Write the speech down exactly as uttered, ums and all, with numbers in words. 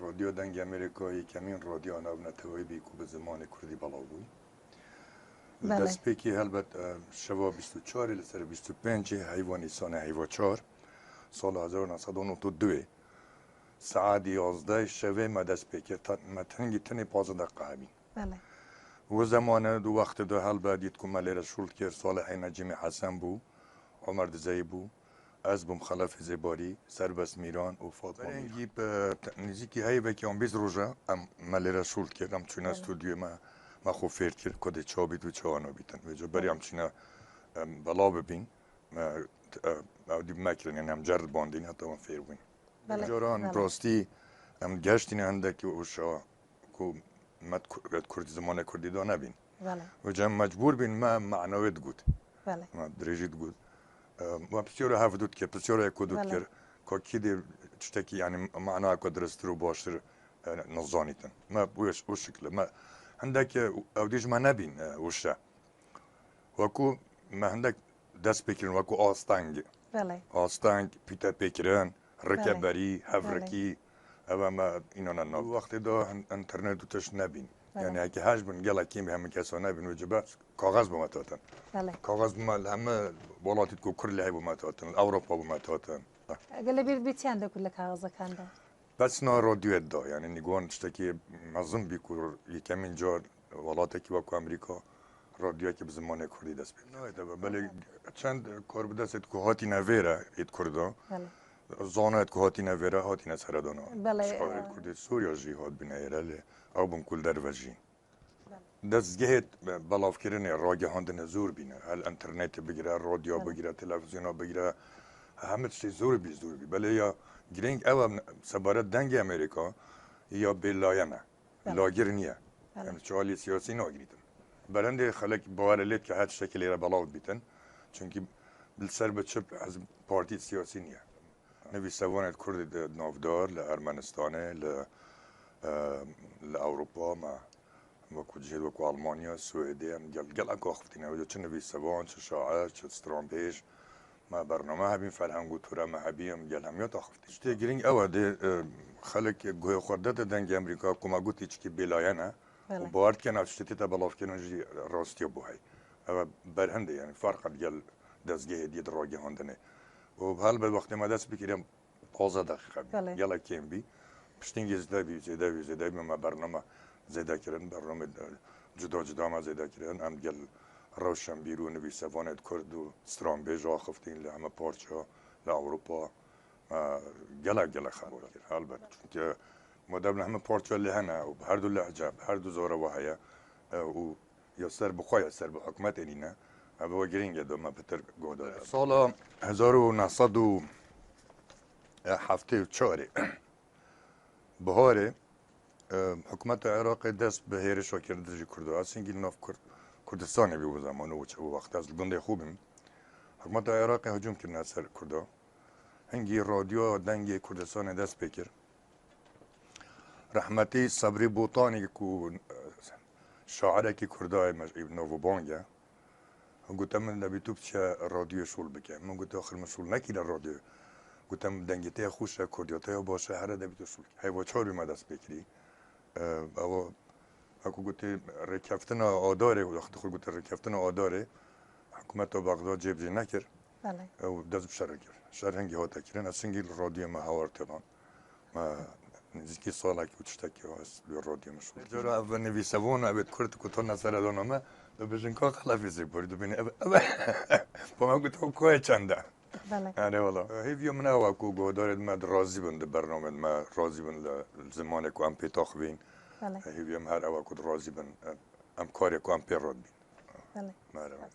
Radyo Dengê Amerîka yekemîn radyoya navneteweyî bî ku bi zimanê kurdî belav bû. Li Belê. destpêkê helbet, e, şeva bîst û çarê li ser bîst û pêncê heyva Nîsanê heyva çar, sala hezar û neh sed û nod û duê, saet yazdeh şevê me dest pê kir. Ta-, me hingî tenê pazdeh deqa hebîn. Belê. Wi zemane du wextê de helbet dît ku me lêre şûl kir, Salihê Necîmê Hesen bû, Omer Dizeyî bû, ez bûm, Xelefê Zêbarî, Serbest Mîran û Fatma Mîran. Berengî bi te-, nîzîkî heyvekî an bîst roja em me lêre şûl kir, em çûne Belê. stûdyoyê me, me xwe fêr kir, ku dê çawa bît û çawa nabîtin. Vêca berî Belê. em çûne, em belav bibîn, me, t-, e, ew dî me kirin, yani em ceribandîn heta em fêr bûyn. Belê, Caran belê. rastî em geştîne hindekî ûşa ku me di ku-, di kurdî, zimanê kurdî de nebîn. Belê. Vêca em mecbûr bîn me manawê digot. Belê. Me dirêjî digot. E, me pisyora hevdû dikir, pisyora yeko dû Belê. dikir. Ka kî dê tiştekî, yani manaya ku diristtir û baştir, e, nizanîtin. Me bu, bu şekilde. Me hindek, e, ew dî ji me nebîn, e, ûşe. Wekû me hindek dest pê kirin, wekû asteng. Belê. Asteng, pîte pê kirin, Belê. rikeberî, Belê. hevrikî, ev me înana nabî. Wextê de hin-, înternet û tişt nebîn. Belê. Yani heke hej bin, gelek kêm hemî kesa nebîn, wê cibe kaxez bi me dihatin. Belê. Kaxez bi me li hemî welatî ku kurd lê heyî bi me dihatin, li Ewropa bi me dihatin. Gelê bîr dibî çi hende ku li kaxezekan de? Bes na radyoyê da, yani nîguan tiştekî mezin bî ku yekemîn car welatekî wek Amerîka radyoyekî bi zimanê kurdî dest pê. Nayê te be, belê çend karbidestê ku hatîne vêre êd kurda, Belê. zanayê ku hatîne vêre, hatîne seredana. Belê, Şairê e, kurdê Sûriya jî hat bîne êre lê ew bûn ku li derve jî. Dezgehê belavkirinê, ragihandinê zor bîne. Hel internetê bigire, radyo Belê. bigire, televizyona bigire. Hemî tiştê zor bî, zor bî. Belê ya girîng ew e, sebaret Dengê Amerîka ya bêlayen e. Belê. Lagir niye. Belê. Yani çi alî siyasî nagirîtin. Berendê xelek bawer lê dike her tiştekî lêre belav bîtin. Çünkü li ser bi çi ez partî siyasî niye. Nivîsevanê kurdî di navdar li Ermenistanê, li, e, li Ewropa me, wekû cihê wekû Almanya, Swêdê, em gel, gelek axiftin. Ew çi nivîsevan, çi şair, çi stranbêj, me bername hebîn, ferheng û tûre me hebî, em gel hemiya axiftin. Tiştê girîng ew e, dê, e, xelk guhê xwe dete Dengê Amerîka, ku me gotî çikî bêlayen e, Belê. û bawer dikin ev tiştê tête belavkirin jî rastiya bû hey. Ev e berhindê, yani ferq e digel dezgehê diyê di ragihandinê. Û helbet wextê me dest bikiriye, pazdeh deqîqe bî. Belê. Gelek kêm bî. Piştîngî zêde bî, zêde bî, zêde bî, me bername zêde kirin, bername, e, cuda cuda me zêde kirin. Em gel rewşenbîr û nivîsevanê kurd û stranbêj axiftin li heme parça, li Ewropa. Me gelek, gelek xebat kir, helbet. Çünkü madem li heme parça lê hene û bi her du lehce, bi her du zora we heye, e, û ya ser bi xwe ya ser bi hikûmetê nîne, ev we girîng e, doma pitir guhdar e. Sala hezar û neh sed û heftê û çarê biharê, e, hikûmeta Iraqê dest bi hêrişa kir dijî Kurdo. Ez hingî li nav Kur-, Kurdistanê bî û zeman û çi û wext ez li gundê xwe bîm. Hikûmeta Iraqê hicûm kirine ser Kurdo. Hingî radyoya Dengê Kurdistanê dest pê kir. Rehmetî Sebrî Botanî ku, e, şairekî kurda ye, me-, navûbang e. Gote min, debî tu biçe radyoyê şûl bike. Min gote, axir min şûl nekî li radyoyê. Gote min, dengê te ya xweş e, kurdiya te ya baş e, here debî tu şûl bike. Heyva çar bî me dest pê kirî. E, ew, wekû gotê, rêkeftina Adarê, wextê xwe gotê rêkeftina Adarê, hikûmeta Bexda cêbicî nekir. Belê. Ew dest bi şerê kir. Şer hingî hate kirin, ez hingî li radyoyê me hawar têdan. Me nêzîkî salekî û tiştekî ez li radyoyê me şûl kir. Cara ev nivîsevana, ev ê kurd ku tone seredana me, dibêjin ka Xelefê Zêbarî, dibînî ev, ev, bo me got, ew koyê çend e? Belê. Erê wala. Hêviya min ew e ku guhdarên me di razî bin, di bernamên me razî bin, li, li zimanê ku em pê taxivîn. Belê. Hêviya min her ew e ku di razî bin, em karê ku em pê radibîn. Belê. Merhaba.